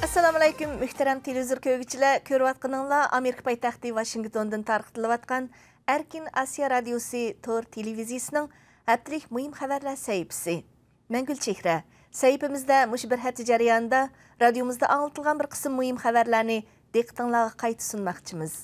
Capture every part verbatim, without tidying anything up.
ئەسسالامۇئەلەيكۇم، مۆھتەرەم تېلېۋىزور كۆرگۈچىلەر! كۆرۈۋاتقىنىڭلار ئامېرىكا پايتەختى ۋاشىنگتوندىن تارقىتىلىۋاتقان ئەركىن ئاسىيا رادىيوسى تور تېلېۋىزىيىسىنىڭ ھەپتىلىك مۇھىم خەۋەرلەر سەھىپىسى. مەن گۈلچېھرە. سەھىپىمىزدە مۇشۇ بىر ھەپتە جەريانىدا رادىيومىزدا ئاڭلىتىلغان بىر قىسىم مۇھىم خەۋەرلەرنى دىققىتىڭلارغا قايتا سۇنماقچىمىز.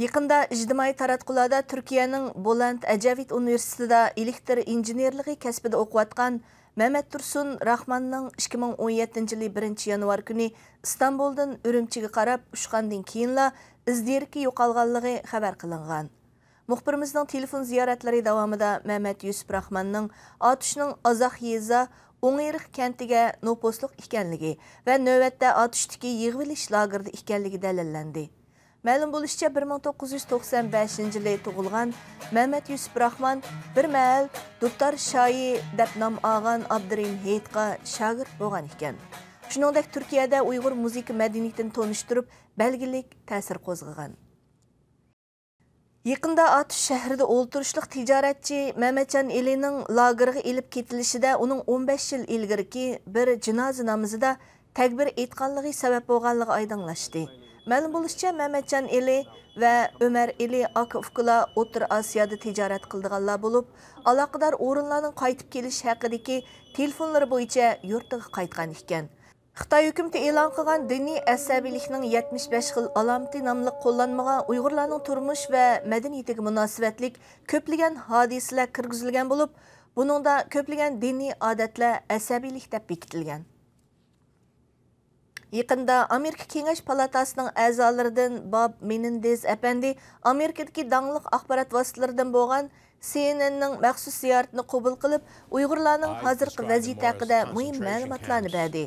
يېقىندا ئىجتىمائىي تاراتقۇلاردا تۈركىيەنىڭ بولانت ئەجەۋىت ئۇنىۋېرسىتېتىدا ئېلېكتر ئىنژېنېرلىقى كەسپىدە ئوقۇۋاتقان مەمەت تۇرسۇن راخماننىڭ ئىككى مىڭ ئون يەتتىنچى يىلى بىرىنچى يانۋار كۈنى ئىستانبۇلدىن ئۈرۈمچىگە قاراپ ئۇچقاندىن كېيىنلا ئىز دېرىكى يوقالغانلىقى خەۋەر قىلىنغان. مۇخبىرىمىزنىڭ تېلېفون زىيارەتلىرى داۋامىدا مەمەت يۈسۈپ راخماننىڭ ئاتۇشنىڭ ئازاق يېزا ئوڭئېرىق كەنتىگە نوپۇسلۇق ئىكەنلىكى ۋە نۆۋەتتە ئاتۇشتىكى يىغىۋېلىش لاگېرىدا ئىكەنلىكى دەلىللەندى. مەلۇم بولۇشىچە، بىر مىڭ توققۇز يۈز توقسان بەشىنچى يىلى تۇغۇلغان مەمەت يۈسۈپ راخمان بىر مەھەل دۇتار شاھى دەپ نام ئالغان ئابدۇرېھىم ھېيتقا شاگىرت بولغان ئىكەن. شۇنىڭدەك تۈركىيەدە ئۇيغۇر مۇزىكا مەدەنىيىتىنى تونۇشتۇرۇپ، بەلگىلىك تەسىر قوزغىغان. يېقىندا ئاتۇش شەھىرىدە ئولتۇرۇشلۇق تىجارەتچى مەمەتجان ئېلىنىڭ لاگېرغا ئېلىپ كېتىلىشىدە ئۇنىڭ ئون بەش يىل ئىلگىرىكى بىر جىنازا نامىزىدا تەكبىر ئېيتقانلىقى سەۋەب بولغانلىقى ئايدىڭلاشتى. مەلۇم بولۇشىچە، مەمەتجان ئېلى ۋە ئۆمەر ئېلى ئاكا-ئۇكىلار ئوتتۇرا ئاسىيادا تىجارەت قىلىدىغانلار بولۇپ، ئالاقىدار ئورۇنلارنىڭ قايتىپ كېلىش ھەققىدىكى تېلېفونلىرى بويىچە يۇرتىغا قايتقان ئىكەن. خىتاي ھۆكۈمىتى ئېلان قىلغان دىنىي ئەسەبىيلىكنىڭ يەتمىش بەش خىل ئالامىتى ناملىق قوللانمىغا ئۇيغۇرلارنىڭ تۇرمۇش ۋە مەدەنىيىتىگە مۇناسىۋەتلىك كۆپلىگەن ھادىسىلەر كىرگۈزۈلگەن بولۇپ، بۇنىڭدا كۆپلىگەن دىنىي ئادەتلەر ئەسەبىيلىك دەپ بېكىتىلگەن. يېقىندا ئامېرىكا كېڭەش پالاتاسىنىڭ ئەزالىرىدىن باب مېنېندېز ئەپەندى ئامېرىكىدىكى داڭلىق ئاخبارات ۋاسىتىلىرىدىن بولغان سى ئېن ئېننىڭ مەخسۇس زىيارىتىنى قوبۇل قىلىپ، ئۇيغۇرلارنىڭ ھازىرقى ۋەزىيىتى ھەققىدە مۇھىم مەلۇماتلارنى بەردى.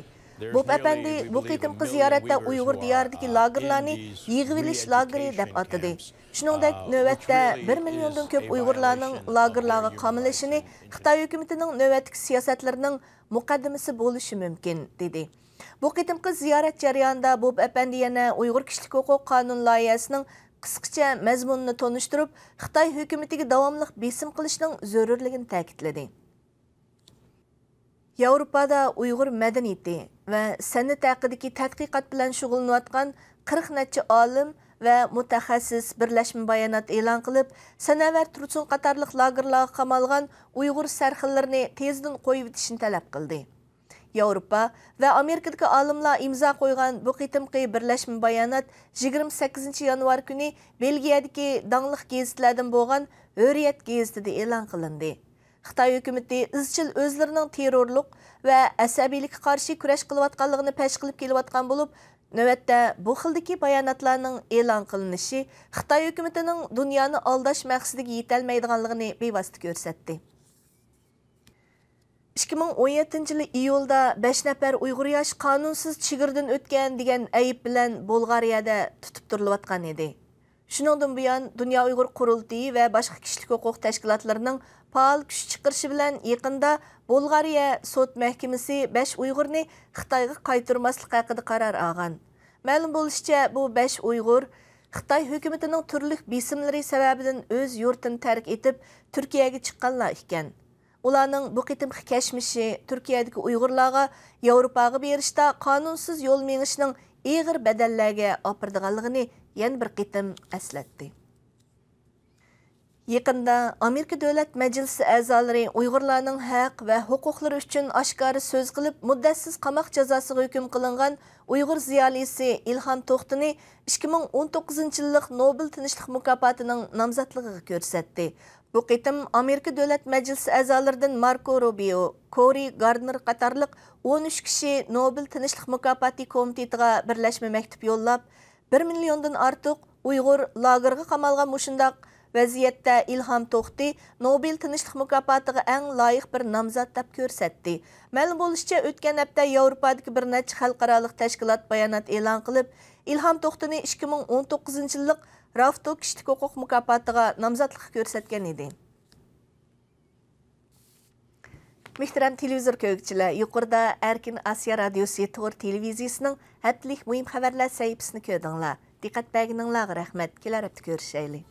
بوب ئەپەندى بۇ قېتىمقى زىيارەتتە ئۇيغۇر دىيارىدىكى لاگېرلارنى يىغىۋېلىش لاگېرى دەپ ئاتىدى. شۇنىڭدەك، نۆۋەتتە بىر مىليوندىن كۆپ ئۇيغۇرلارنىڭ لاگېرلارغا قامىلىشىنى خىتاي ھۆكۈمىتىنىڭ نۆۋەتتىكى سىياسەتلىرىنىڭ مۇقەددىمىسى بولۇشى مۇمكىن، دېدى. بۇ قېتىمقى زىيارەت جەريانىدا بوب ئەپەندى يەنە ئۇيغۇر كىشىلىك ھوقۇق قانۇن لايىھەسىنىڭ قىسقىچە مەزمۇنىنى تونۇشتۇرۇپ، خىتاي ھۆكۈمىتىگە داۋاملىق بېسىم قىلىشنىڭ زۆرۈرلۈكىنى تەكىتلىدى. ياۋروپادا ئۇيغۇر مەدەنىيىتى ۋە سەنئىتى ھەققىدىكى تەتقىقات بىلەن شۇغۇللىنىۋاتقان قىرىق نەچچە ئالىم ۋە مۇتەخەسسىس بىرلەشمە بايانات ئېلان قىلىپ، سەنەۋەر تۇرسۇن قاتارلىق لاگېرلارغا قامالغان ئۇيغۇر سەرخىللىرىنى تېزدىن قويۇۋېتىشنى تەلەپ قىلدى. ياۋروپا ۋە ئامېرىكىدىكى ئالىملار ئىمزا قويغان بۇ قېتىمقى بىرلەشمە بايانات يىگىرمە سەككىزىنچى يانۋار كۈنى بېلگىيەدىكى داڭلىق گېزىتلەردىن بولغان ھۆرىيەت گېزىتىدە ئېلان قىلىندى. خىتاي ھۆكۈمىتى ئىزچىل ئۆزلىرىنىڭ تېررورلۇق ۋە ئەسەبىيلىككە قارشى كۈرەش قىلىۋاتقانلىقىنى پەش قىلىپ كېلىۋاتقان بولۇپ، نۆۋەتتە بۇ خىلدىكى باياناتلارنىڭ ئېلان قىلىنىشى خىتاي ھۆكۈمىتىنىڭ دۇنيانى ئالداش مەقسىتىگە يېتەلمەيدىغانلىقىنى بىۋاسىتە كۆرسەتتى. ئىككى مىڭ ئون يەتتىنچى يىلى ئىيۇلدا بەش نەپەر ئۇيغۇر ياش قانۇنسىز چېگرىدىن ئۆتكەن دېگەن ئەيىب بىلەن بۇلغارىيەدە تۇتۇپ تۇرۇلۇۋاتقان ئىدى. شۇنىڭدىن بۇيان، دۇنيا ئۇيغۇر قۇرۇلتىيى ۋە باشقا كىشىلىك ھوقۇق تەشكىلاتلىرىنىڭ پائال كۈچ چىقىرىشى بىلەن يېقىندا بۇلغارىيە سوت مەھكىمىسى بەش ئۇيغۇرنى خىتايغا قايتۇرماسلىق ھەققىدە قارار ئالغان. مەلۇم بولۇشىچە، بۇ بەش ئۇيغۇر خىتاي ھۆكۈمىتىنىڭ تۈرلۈك بېسىملىرى سەۋەبىدىن ئۆز يۇرتىنى تەرك ئېتىپ، تۈركىيەگە چىققانلار ئىكەن. ئۇلارنىڭ بۇ قېتىمقى كەچمىشى تۈركىيەدىكى ئۇيغۇرلارغا ياۋروپاغا بېرىشتا قانۇنسىز يول مېڭىشنىڭ ئېغىر بەدەللەرگە ئاپىرىدىغانلىقىنى يەنە بىر قېتىم ئەسلەتتى. يېقىندا ئامېرىكا دۆلەت مەجلىسى ئەزالىرى ئۇيغۇرلارنىڭ ھەق ۋە ھوقۇقلىرى ئۈچۈن ئاشكارا سۆز قىلىپ، مۇددەتسىز قاماق جازاسىغا ھۆكۈم قىلىنغان ئۇيغۇر زىيالىيسى ئىلھام توختىنى ئىككى مىڭ ئون توققۇزىنچى يىللىق نوبېل تىنچلىق مۇكاپاتىنىڭ نامزاتلىقىغا كۆرسەتتى. بۇ قېتىم ئامېرىكا دۆلەت مەجلىسى ئەزالىرىدىن ماركو روبىيو، كورى گاردنېر قاتارلىق ئون ئۈچ كىشى نوبېل تىنچلىق مۇكاپاتى كومىتېتىغا بىرلەشمە مەكتۇپ يوللاپ، بىر مىليوندىن ئارتۇق ئۇيغۇر لاگېرغا قامالغان مۇشۇنداق ۋەزىيەتتە ئىلھام توختى نوبېل تىنچلىق مۇكاپاتىغا ئەڭ لايىق بىر نامزات دەپ كۆرسەتتى. مەلۇم بولۇشىچە، ئۆتكەن ھەپتە ياۋروپادىكى بىر نەچچە خەلقئارالىق تەشكىلات بايانات ئېلان قىلىپ، ئىلھام توختىنى ئىككى مىڭ ئون توققۇزىنچى يىللىق رافتو كىشىلىك ھوقۇق مۇكاپاتىغا نامزاتلىققا كۆرسەتكەن ئىدى. مۆھتەرەم تېلېۋىزور كۆرگۈچىلەر، يۇقىرىدا ئەركىن ئاسىيا رادىيوسى تور تېلېۋىزىيىسىنىڭ ھەپتىلىك مۇھىم خەۋەرلەر سەھىپىسىنى كۆردۈڭلار. دىققەت بەرگىنىڭلارغا رەھمەت. كېلەر ھەپتە كۆرۈشەيلى.